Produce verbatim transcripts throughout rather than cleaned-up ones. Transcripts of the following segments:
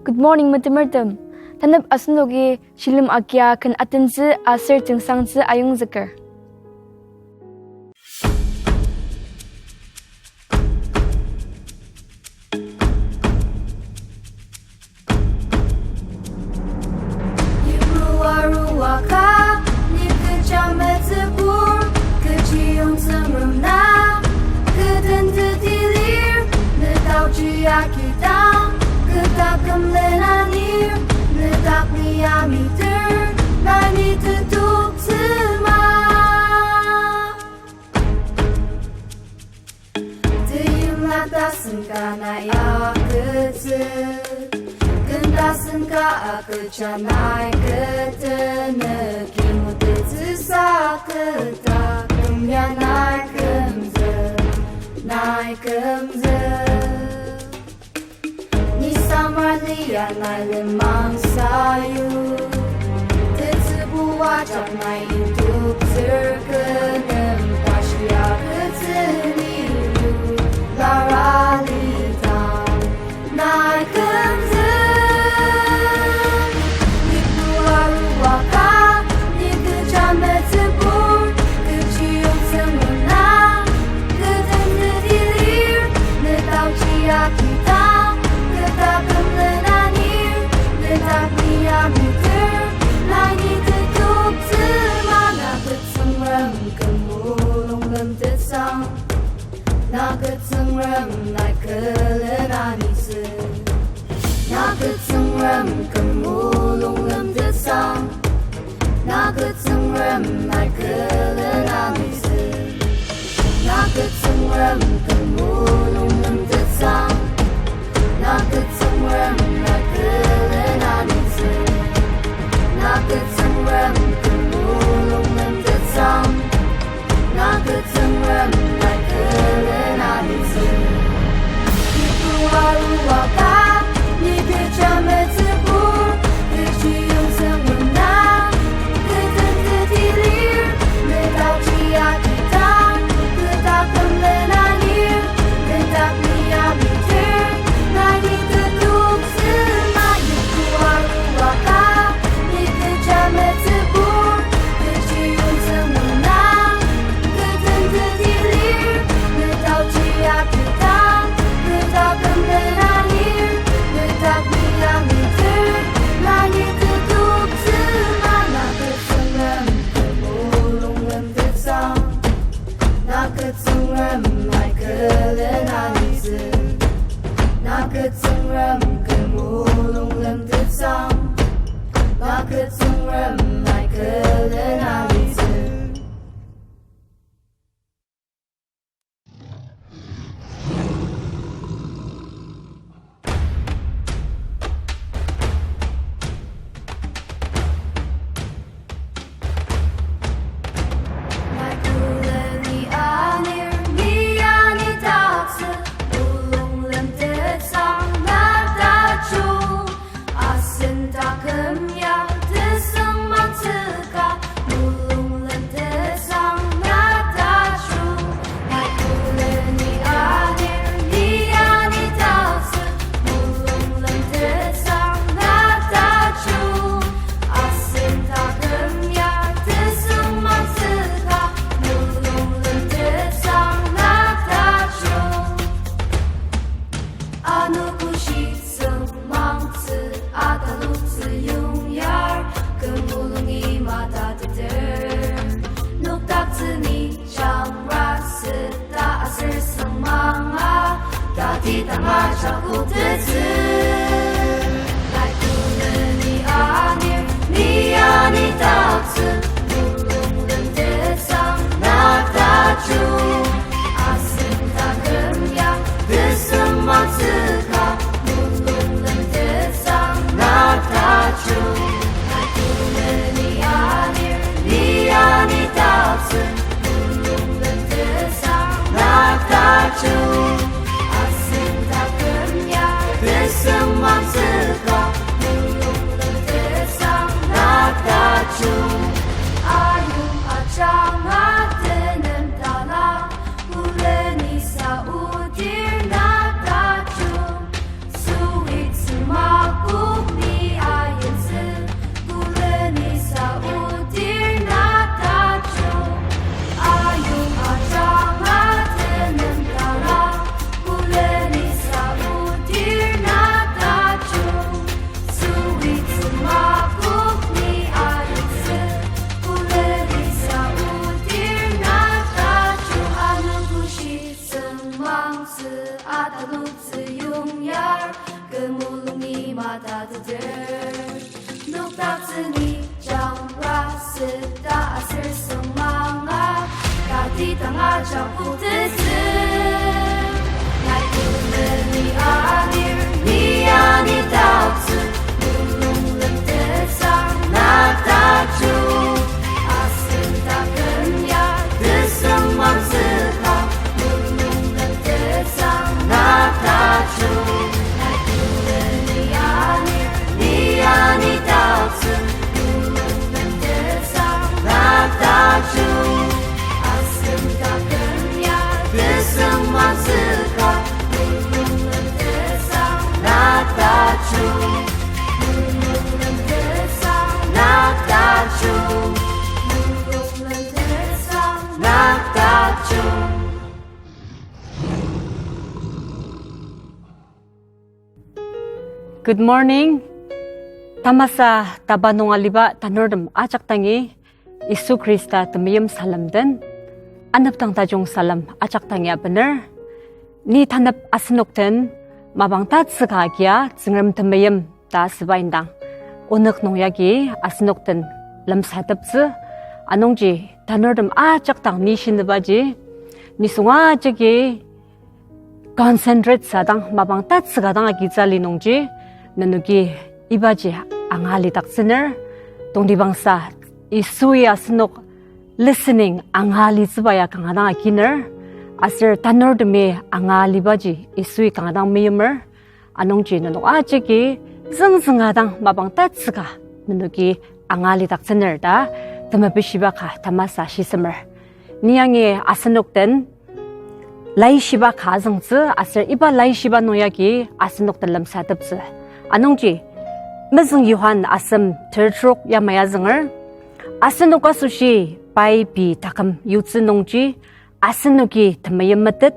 Good morning, metemertem. Tanep asenoki shilem agia ken atentsü aser tengsangtsü ayongzüker. Yipru arua ka, ni kecha metsübur, kechiyong Tsüngrem na, kü den teti lir, ne taoji akidang, kü taküm len anir, ne dak ni amiter, nai ni tetoktsü ma. Teyimla tasen ka nai agütsü, ken tasen ka agüja nai kü tenük, kimu tetsüsa kü taküm ya nai kümzük, nai kümzük. Ni samar lia nai lenmang sayu, tetsübu ajak nai intuktsür kü nem, tashi agütsü ni yu, lara lidang nai kümzük. Yipru arua ka, ni kecha metsübur, kechiyong Tsüngrem na, kü den teti lir, ne taoji akidang, kü taküm len anir, ne dak ni amiter, nai ni tetoktsü ma. Na kü Tsüngrem kü mulung lemtetsang, na kü Tsüngrem nai külen anitsü. Na kü Tsüngrem kü mulung lemtetsang, na kü Tsüngrem nai külen anitsü. Na kü Tsüngrem kü mulung lemtetsang, na kü Tsüngrem nai külen anitsü. Na kü Tsüngrem kü mulung lemtetsang, na kü Tsüngrem nai külen anitsü. Yipru arua ka, ni kecha metsübur, kechiyong Tsüngrem na, kü den teti lir, ne taoji akidang, kü taküm len anir, ne dak ni amiter, nai ni tetoktsü ma. Yipru arua ka, ni kecha metsübur, kechiyong Tsüngrem na, kü den teti lir, ne taoji akidang, kü taküm len anir, ne dak ni amiter, nai ni tetoktsü ma. Na kü Tsüngrem kü mulung lemtetsang, na kü Tsüngrem nai külen anitsü. Na kü Tsüngrem kü mulung lemtetsang, na kü Tsüngrem nai külen anitsü. Nai külemi anir, ni anidaktsü, mulung lemtetsang na tajung. Asen taküm ya tesüngmangtsüka, mulung lemtetsang na tajung. Nai külemi anir, ni anidaktsü, mulung lemtetsang na tajung. Asen taküm ya tesüngmangtsüka, mulung lemtetsang na tajung. Anogo shi süngmangtsü, ataloktsü yongyar, kü mulungi matateter. Noktaktsü ni jangra süta aser süngmanga, tatidang ajak koktettsü. Nai külemi anir, ni anidaktsü, mulung lemtetsang na tajung. Asen taküm ya tesüngmangtsüka, mulung lemtetsang na tajung. Nai külemi anir, ni anidaktsü, mulung lemtetsang na tajung. Asen taküm ya tesüngmangtsüka, mulung lemtetsang na tajung. Ayong ajanga tenem tala, külemi sa odir na tajung. Süit sümaku Tesüngmanga, tatidang ajak putetsü. Nai tuleni anir, ni anidaktsü, mulung lem tesang na tajung. Asen taküm ya tesüngmangtsüka, mulung lem tesang na tajung. Nai tuleni anir, ni anidaktsü, mulung lem tesang na tajung. Asen taküm ya tesüngmangtsüka, mulung lem tesang na tajung. Mulung lem tesang na tajung. Mulung lem tesang na tajung. Good morning. Tamasa taba nung aliba tanurtem ajak dangi Yisu Khrista temeim salem den, anepdang tajung salem ajak dangi abener. Ni tanep asenok den mapang tatsüka agia Tsüngrem temeim ta asüba indang onük nung yagi asenok den lemsateptsü. Anungji tanurtem ajak dang ni shinibaji, nisung ajaki concentrate sadang mapang tatsüka dang agitsü li nungji, nenoki ibaji angalidaktsüner, tongtibangsa Yisui asenok listening angalitsüba ya kanga dang aginer, aser tanurtemi angalibaji Yisui kanga dang meimer. Anungji nenok ajaki züngzünga dang mapang tatsüka nenoki angalidaktsüner ta temepishiba ka tamasa shisemer. Ni yangi asenok den laishiba ka azüngtsü aser iba laishiba nung yagi asenok den lemsateptsü. Anungji mezüng Johan asem tertrok yamai azünger, asenok asoshi pai pei taküm yutsü nungji asenoki temeim metet,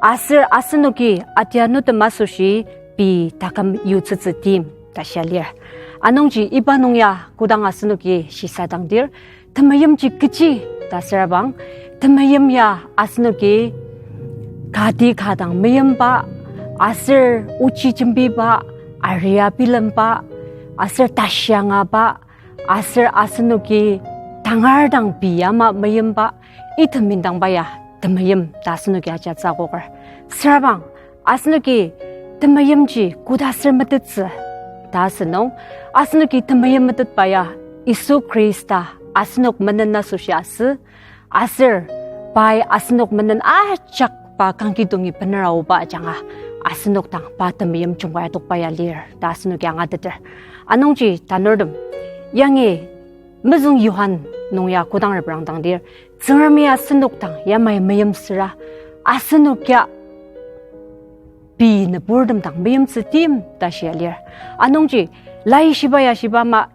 aser asenoki atianutem asoshi pei taküm yutsütsü tim ta shia lir. Anungji iba nung ya kodang asenoki shisadangdir, temeimji kechi ta asürabang, temeim ya asenoki kati ka dang meimba, aser ochi jembiba, aria bilemba, aser tashi angaba, aser asenoki tangar dang pei ama meimba, item indangba ya temeim ta asenoki ajatsa akoker. Sürabang, asenoki temeimji koda aser metettsü ta asünung, asenoki temeim metetba ya Yisu Khrista asenok menen asoshi asü, aser pai asenok menen ajak pa kangkidongi bener aoba ajanga asenok dang pa temeim jungkai adokba ya lir ta asenoki angateter. Anungji tanurtem, yangi mezüng Johan nung ya kodang reprang dangdir, Tsüngremi asenok dang yamai meimsüra, asenok ya pei nüburtem dang meimtsü tim ta shia lir. Anungji laishiba ya shiba ama,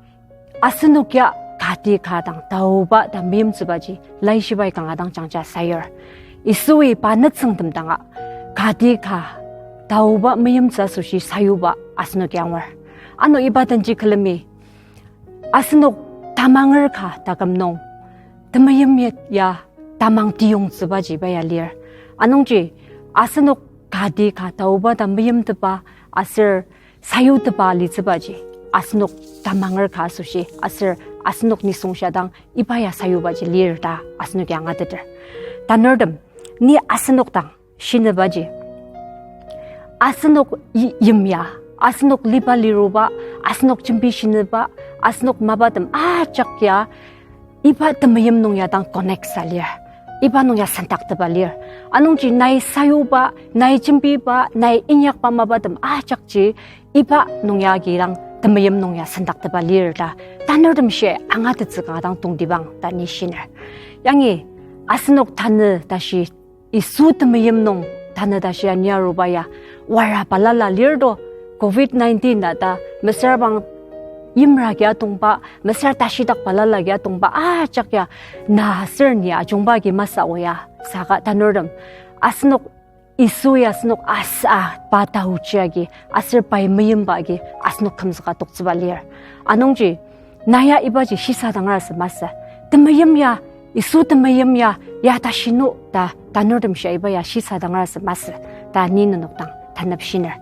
asenok ya kati ka dang taoba ta meimtsübaji laishibai kanga dang jangja sayur. Yisui pa nütsüngtem danga kati ka taoba meimtsü asoshi sayuba asenoki angur. Ano iba denji külemi asenok tamanger ka taküm nung temeim ya tamang tiyongtsübaji iba ya lir. Anungji asenok kati ka taoba ta meimtepa aser sayutepa alitsübaji asenok tamanger ka asoshi aser asenok nisung shia dang iba ya sayubaji lir ta asenoki angateter. Tanurtem, ni asenok dang shinibaji, asenok yi-, yimya, asenok liba liruba, asenok jembi shiniba, asenok mapatem ajak ya iba temeim nung ya dang connect sa lir, iba nung ya sendaktepa lir. Anungji nai sayuba, nai jembiba, nai inyakba mapatem ajakji iba nung ya agi dang temeim nung ya sendaktepa lir ta tanurtem shi angatettsü kanga dang tongtibang ta ni shiner. Yangi asenok tanü tashi Yisu temeim nung tanü tashi ania aruba ya wara balala lir to, covid nineteen ta ta mesüra bang yimra agi atongba, mesüra tashidak balala agi atongba ajak ya na aser ni ajungba agi masü oya. Saka tanurtem, asenok Yisu ya asenok asa pa taochi agi aser pai meimba agi asenok kümzüka toktsüba lir. Anungji na ya ibaji shisadangra sü masü. Temeim ya, Yisu temeim ya, ya ta shinu ta tanurtem shia iba ya shisadangra sü masü ta ni nenok dang tanep shiner.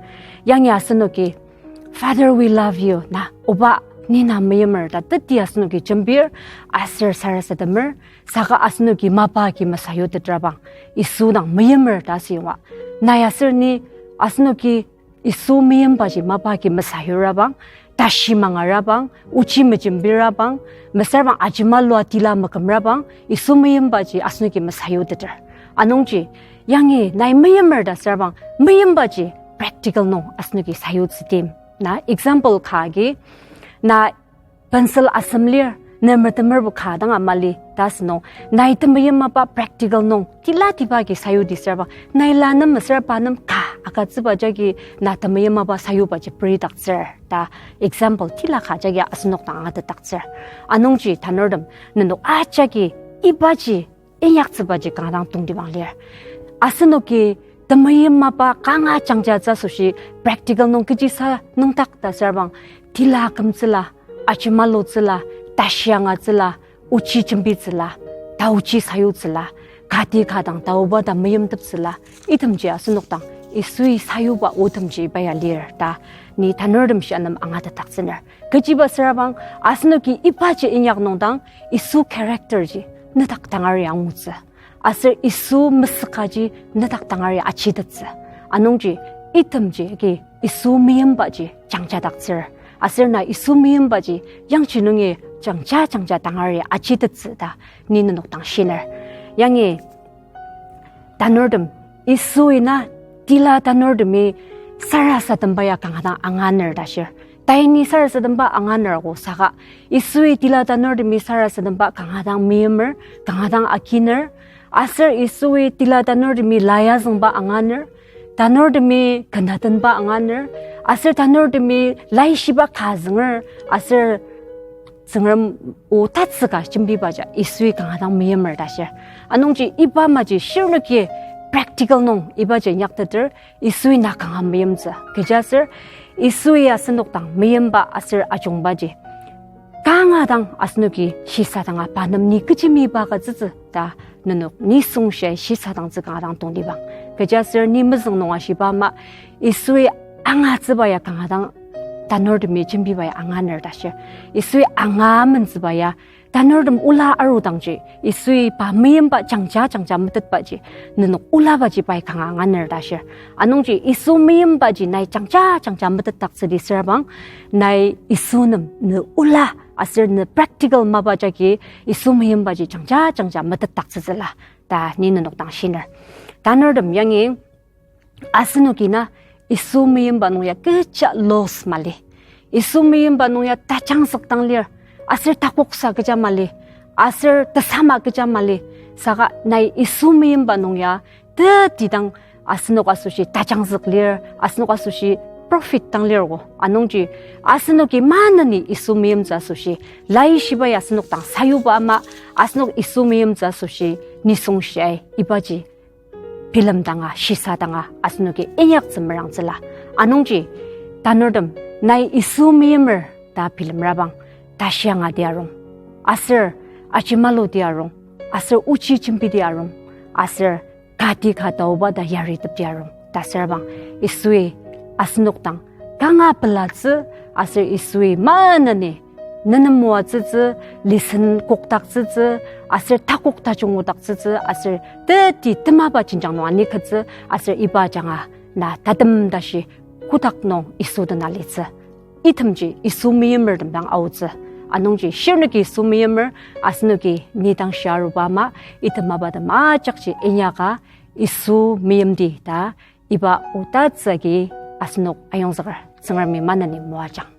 Yangi asenoki, Father, we love you na, Oba, Ni na meimer ta teti asenoki jembir, aser sarasademer, saka asenoki mapa agi mesayutetrabang, Yisu dang meimer ta asüyonga. Nai aser ni asenoki Yisu meimbaji mapa agi mesayurabang, tashi mangarabang, ochi mejembirabang, mesüra bang ajemalua tila mekümrabang, Yisu meimbaji asenoki mesayuteter. Anungji, yangi nai meimer ta asürabang, meimbaji practical nung asenoki sayutsütim. Na example ka agi, na pencil asem lir, ne metemerbo ka dang amali, ta asünung, nai temeim mapa practical nung, tila tiba agi sayudi asürabang, nai la nem mesüra pa nem ka agütsüba jagi na temeim mapa sayubaji peridaktsür, ta example tila ka jagi asenok dang angatetdaktsür. Anungji tanurtem, nenok ajaki ibaji inyaktsübaji kanga dang tongtibang lir. Asenoki temeim mapa kanga jangjatsü asoshi practical nung kechisa nüngdak ta asürabang, tila kümtsüla, ajemalutsüla, tashi angatsüla, ochi jembitsüla, taochi sayutsüla, kati ka dang taoba ta meimteptsüla, itemji asenok dang Yisui sayuba otemji iba ya lir ta ni tanurtem shia nem angatetdaktsüner. Kechiba asürabang, asenoki ibaji inyak nung dang Yisu character ji nedak tangari angutsü. Aser Yisu mesükaji nedak tangari achitettsü. Anungji itemji agi Yisu meimbaji jangjadaktsür. Aser na Yisu meimbaji yangji nungi jangja jangja tangari achitettsü ta ni nenok dang shiner. Yangi tanurtem, Yisui na tila tanurtemi sarasademba ya kanga dang anganer ta shir. Tai ni sarasademba anganer ko saka, Yisui tila tanurtemi sarasademba kanga dang meimer, kanga dang akiner, aser Yisui tila tanurtemi la ya züngba anganer, tanurtemi kenatenba anganer, aser tanurtemi laishiba ka zünger, aser Tsüngrem o tatsüka jembibaja Yisui kanga dang meimer ta shir. Anungji iba maji shirnoki practical nung ibaji inyakteter, Yisui na kanga meimtsü. Kechiaser Yisui asenok dang meimba aser ajungbaji kanga dang asenoki shisadanga pa nem ni kechi meimba ka tsütsü ta nenok nisung shia shisadangtsü kanga dang tongtibang. Kechiaser ni mezüng nung ashiba ama Yisui angatsüba ya kanga dang tanurtemi jembiba ya anganer ta shir. Yisui anga amentsüba ya tanurtem ola arudangji, Yisui pa meimba jangja jangja metetbaji, nenok olabaji pai kanga anganer ta shir. Anungji Yisu meimbaji nai jangja jangja metetdaktsüdi asürabang, nai Yisu nem ne ola aser ne practical mapa jagi Yisu meimbaji jangja jangja metetdaktsütsüla ta ni nenok dang shiner. Tanurtem, yangi asenoki na Yisu meimba nung ya kecha lost mali. Yisu meimba nung ya tajangzük dang lir. Aser takoksa kecha mali. Aser tesama kecha mali. Saka nai Yisu meimba nung ya tetidang asenok asoshi tajangzük lir, asenok asoshi profit dang lir ko. Anungji asenoki maneni Yisu meimtsü asoshi, laishibai asenok dang sayuba ama, asenok Yisu meimtsü asoshi nisung shiai ibaji bilemdanga, shisadanga asenoki inyaktsü merangtsüla. Anungji tanurtem, nai Yisu meimer ta bilemrabang, tashi angadi arung, aser ajemaludi arung, aser ochi jembidi arung, aser kati ka taoba ta yaritepdi arung ta asürabang, Yisui asenok dang kanga pelatsü, aser Yisui maneni nenem moatsütsü, lesson kokdaktsütsü, aser takok tajung ngudaktsütsü, aser teti temaba jenjang nung anikettsü, aser iba ajanga na tatem tashi kotak nung Yisu dena litsü. Itemji Yisu meimertem dang aotsü. Anungji shirnoki Yisu meimer, asenoki ni dang shia aruba ama, item mapatem ajakji inyaka Yisu meimdi ta, iba otatsü agi asenok ayongzüker. Tsüngremi maneni moajang.